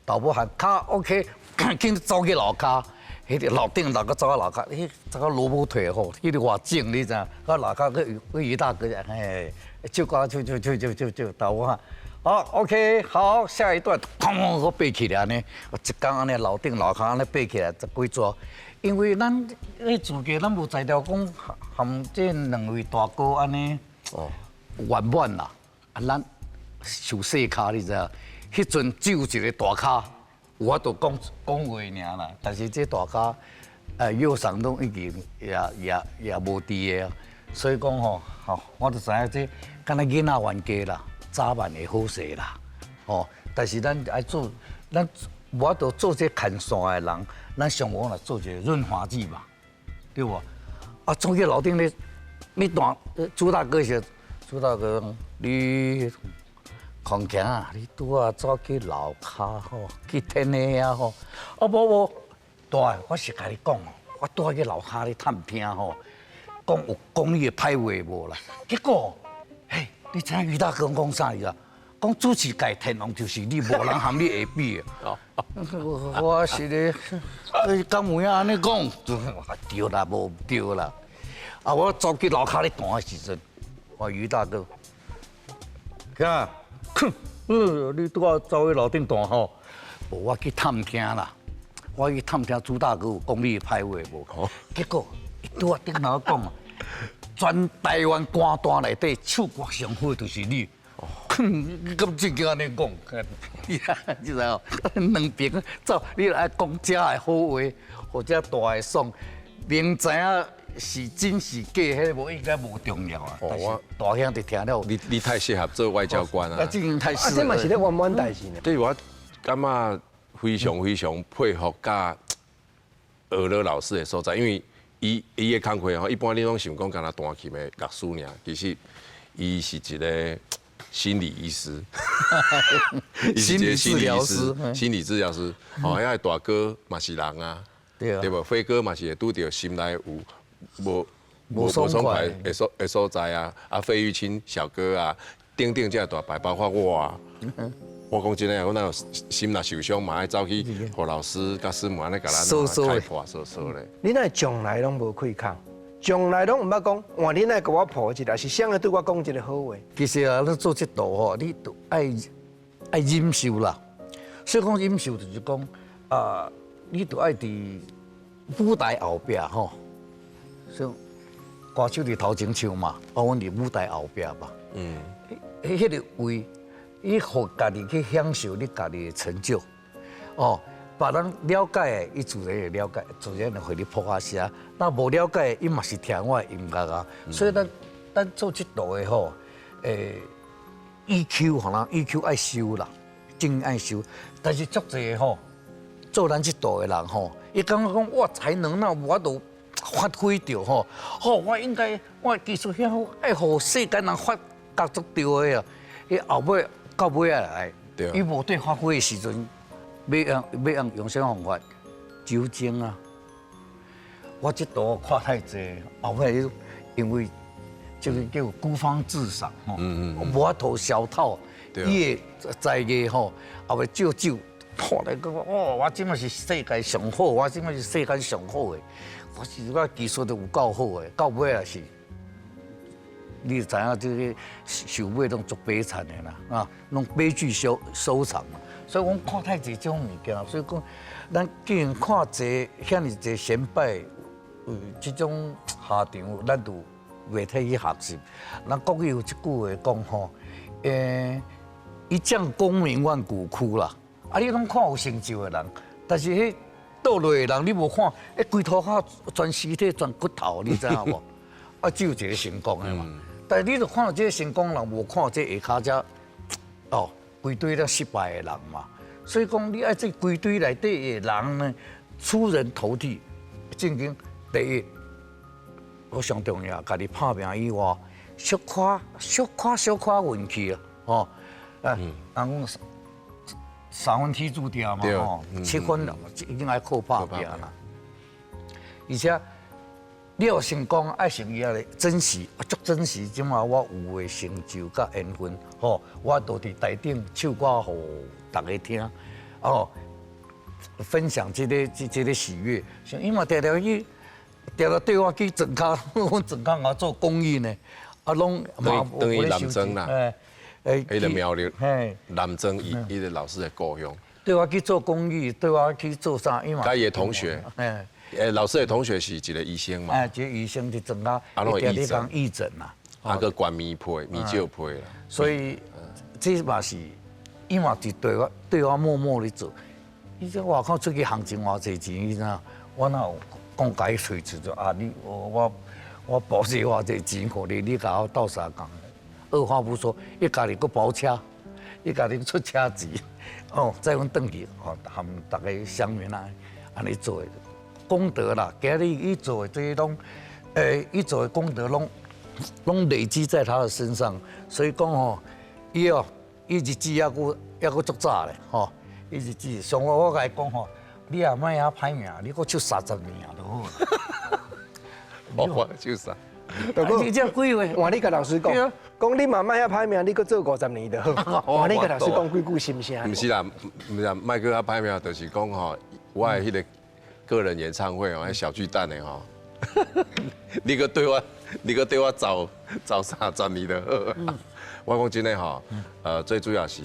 導播喊卡 OK，緊走去樓跤，彼个樓頂落閣走到樓跤，彼走到蘿蔔腿吼，彼个偌正你知影？到樓跤閣閣余大哥嘿，唱歌唱唱唱唱唱唱，導播喊好 OK，好，下一段，砰砰閣爬起來呢，我一工按呢樓頂樓跤按呢爬起來十幾逝，因為咱彼自己咱無才調講含這兩位大哥按呢圓滿啦，啊咱。受細跤你知影？彼陣只有一個大咖，有法度講講話爾啦。但是這大咖，藥上攏已經也也也無佇个，所以講吼，吼，我就知影這敢若囡仔冤家啦，早晚會好勢啦，吼。但是咱愛做，咱無法度做這牽線的人，咱上無來做一個潤滑劑嘛，對無？啊，總去樓頂咧，你彈朱大哥是，朱大哥你。孔強啊，你拄仔走去樓跤吼，去天的遐吼，啊無無，大，我是共你講哦，我拄仔去樓跤咧探聽吼，講有講你的歹話無啦？結果，嘿，你知影余大哥講啥哩啊？講主持界天王就是你，無人含你會比的。我是咧，你敢有影按呢講？對啦，無對啦。啊，我走去樓跤咧彈的時陣，我余大哥，看。哼，你拄仔走去樓頂彈吼，無我去探聽啦，我去探聽朱大哥有講你的歹話無？結果伊拄仔頂頭講，全台灣歌壇內底唱歌上好的就是你。哼，你敢正經按呢講？你知影？兩邊走，你愛講遮的好話，予遮大的爽，明知影是真是假，彼個無應該無重要啊。但是大兄弟聽了，你太適合做外交官啊！啊，這已經太適合。啊，這嘛是咧圓滿代誌呢。對我感覺非常非常佩服佮學樂老師的所在，因為伊伊的工課吼，一般你攏想講敢若彈琴的樂師爾，其實伊是一個心理醫師，心理治療師，心理治療師。哦，遐个大哥嘛是人啊，對無？飛哥嘛是會拄著心內有無無爽快的所在啊，啊，費玉清小哥啊，等等這大牌，包括我啊，我講真的，我若有心若受傷嘛，愛走去予老師佮師母按呢共咱開破說說咧。你若從來攏無開口，從來攏毋捌講，換你來共我抱一下，是啥人對我講一個好話？其實啊，你做這道吼，你都愛愛忍受啦。所以講忍受就是講啊，你都愛佇舞台後壁吼。所以歌手佇頭前唱嘛，啊，阮佇舞台後壁嘛。嗯。彼个位，你予家己去享受你家己的成就，哦，別人了解的，伊自然會了解，自然會予你拍仔聲。那無了解的，伊嘛是聽我的音樂啊。所以咱咱做這道的吼，EQ 吼啦，EQ 愛修啦，真愛修。但是足濟吼，做咱這道的人吼，伊感覺講我才能那無法度。發揮著吼，吼我應該我技術遐好，愛予世間人發覺足著的啊！伊後尾到尾仔來，伊無對發揮的時陣，欲用欲用用啥方法？酒精啊！我這圖看太濟，後尾因為這個叫孤芳自賞吼，無法度消透伊的才藝吼，後尾借酒，看來講哦，我這馬是世界上好，我這馬是世間上好的，我是我技術都有夠好的，到尾也是，你就知影這個收尾攏足悲慘的啦，啊，攏悲劇收收場嘛。所以阮看太濟這種物件，所以講，咱既然看濟遐爾濟先輩有這種下場，咱就袂體去學習。咱國語有一句話講吼，一將功名萬骨枯啦。啊，你攏看有成就的人，但是彼倒落的人，你無看，欸，規塗跤全屍體全骨頭，你知影無？啊，只有一個成功的嘛。但是你就看著這個成功人，無看這下跤遮，哦，規堆咧失敗的人嘛。所以講，你愛這規堆內底的人呢，出人頭地，正經第一，我上重要，家己拍拚以外，小可小可小可運氣啊，吼，啊，人講三分天注定嘛，吼，七分一定愛靠拍拚啦。而且你要成功，愛成伊個珍惜，足珍惜這馬我有的成就佮緣分，吼，我都佇台頂唱歌予大家聽，哦，分享這個這這個喜悅。像伊嘛定定去，定定對我去莊跤，阮莊跤我做公益呢，啊，攏等於南莊啦，彼個苗栗，南莊伊伊個老師的故鄉。對我去做公益，對我去做啥？伊嘛。佮伊的同學，老師的同學是一個醫生嘛？哎，一個醫生佇莊跤，啊，攏義診。義診啦，啊，閣捐棉被、棉罩被啦。所以這嘛是，伊嘛是對我對我默默咧做。伊這外口出去行情偌濟錢，你知影？我哪有講共伊揣出就啊？你我我我包這偌濟錢予你，你共我鬥相共。二話不說，伊家己閣包車，伊家己出車錢，哦，載阮轉去，哦，含逐个鄉民啊，按呢做的功德啦。今日伊做的這攏，伊做的功德攏攏累積在他的身上，所以講吼，伊哦，伊日子猶閣猶閣足早咧，吼，伊日子上我我共伊講吼，你也莫遐歹命，你閣唱三十年就好。我唱啥？大哥，這幾話，換你共老師講，講你嘛莫遐歹命，你閣做五十年就好。換你共老師講幾句心聲。毋是啦，毋是啦，莫閣較歹命，就是講吼，我的彼個個人演唱會哦，彼小巨蛋的吼，你閣對我，你閣對我走走三十年就好。我講真的吼，最主要是，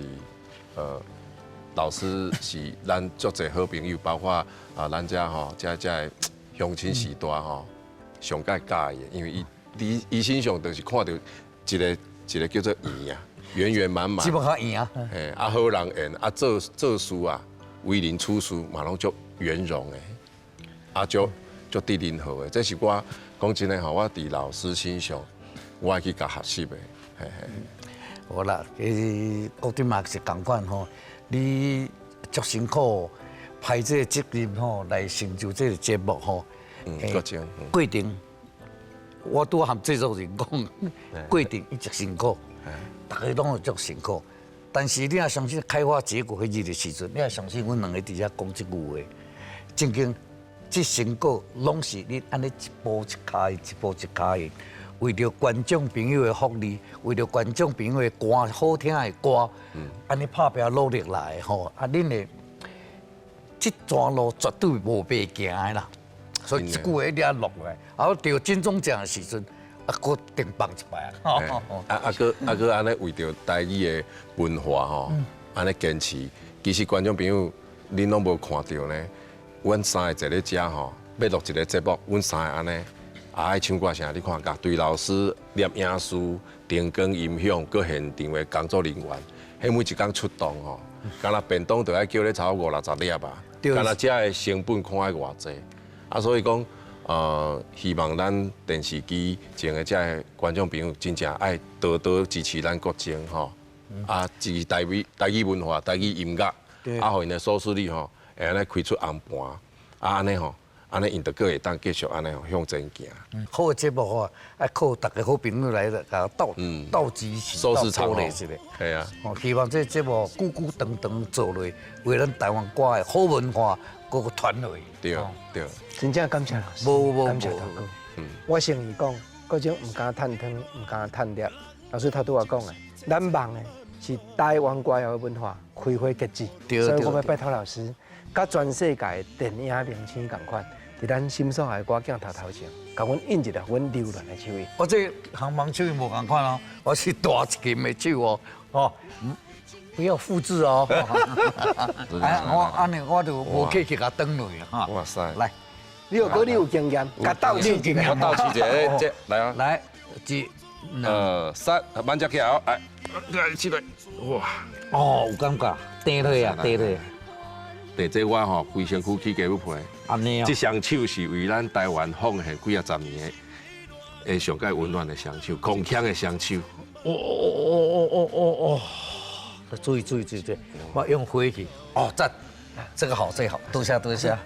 老師是咱足濟好朋友，包括啊，咱遮吼，遮遮的鄉親序大吼，上蓋佮意的，因為伊。伊伊身上就是看著一個一個叫做圓啊，圓圓滿滿，基本較圓啊。嘿，啊好人緣，啊做做事啊，為人處事嘛攏足圓融的，啊足足得人好的。這是我講真的吼，我佇老師身上，我愛去共學習的。嘿嘿。無啦，其實國珍嘛是仝款吼，你足辛苦，排這個責任吼來成就這個節目吼。過程。過程。我拄和製作人講，過程一直辛苦，逐家攏會足辛苦。但是你若相信開花結果彼日的時陣，你若相信阮兩个佇遮講這句話，正經這成果攏是你按呢一步一跤，一步一跤的，為著觀眾朋友的福利，為著觀眾朋友的歌好聽的歌，按呢拍拚努力來的吼。啊，恁的這段路絕對無白行的啦。所以這句話一定要錄落來，啊，我得金鐘獎的時陣，啊，閣頂放一擺啊。啊啊，閣啊閣按呢為著台語的文化吼，按呢堅持。其實觀眾朋友，恁攏無看著呢。阮三个坐咧遮吼，欲錄一個節目，阮三个按呢，啊愛唱歌聲，你看，樂隊老師、攝影師、燈光音響，閣現場的工作人員，彼每一工出動吼，敢若便當就愛叫咧差不多五六十粒吧，敢若遮的成本看愛偌濟。啊，所以講，希望咱電視機前的遮个觀眾朋友，真正愛多多支持咱國珍吼，啊，支持台語、台語文化、台語音樂，啊，予𪜶的收視率吼，會按呢開出紅盤，啊，按呢吼，按呢𪜶就閣會當繼續按呢向前行。好的節目吼，愛靠逐家好朋友來共鬥鬥支持、收視長鬥鼓勵一下。係啊，哦，希望這個節目久久長長做落，為咱台灣歌的好文化閣傳落去。對對。真正感謝老師，無無感謝大哥。我誠意講，各種毋敢趁湯，毋敢趁粒。老師頭拄仔講的，咱望的是台灣歌謠的文化開花結籽，所以我欲拜託老師，佮全世界的電影明星仝款，佇咱心所愛的歌鏡頭頭前，共阮印一下阮留戀的手印。我這紅盲手印無仝款哦，我是大一琴的手哦，哦，不要複製哦。哎，我按呢我就無客氣共轉落去哈。哇塞！來，你有講你有經驗，共鬥試一下。我鬥試一下，這來啊！來，一、二、三，慢只起來哦，來，來起來，哇！哦，有感覺，硩落啊，硩落。對，這我吼規身軀起雞皮。按呢哦。這雙手是為咱台灣奉獻幾仔十年的，上蓋溫暖的雙手，鏗鏘的雙手。哦哦哦哦哦哦哦！注意注意注意注意，我用火氣。哦，讚，這個好，這個好，多謝多謝。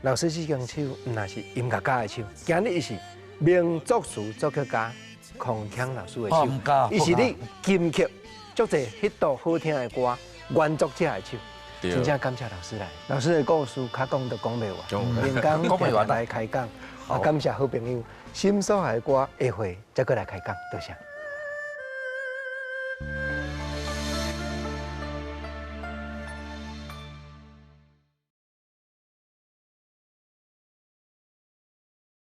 老師這雙手毋但是音樂家的手，今日伊是名作詞作曲家鄺強老師的手，伊是你金曲足濟彼道好聽的歌原作者的手。真正感謝老師來，老師的故事較講都講袂完，明天繼續來開講。啊，感謝好朋友，心所愛的歌下回再閣來開講，多謝。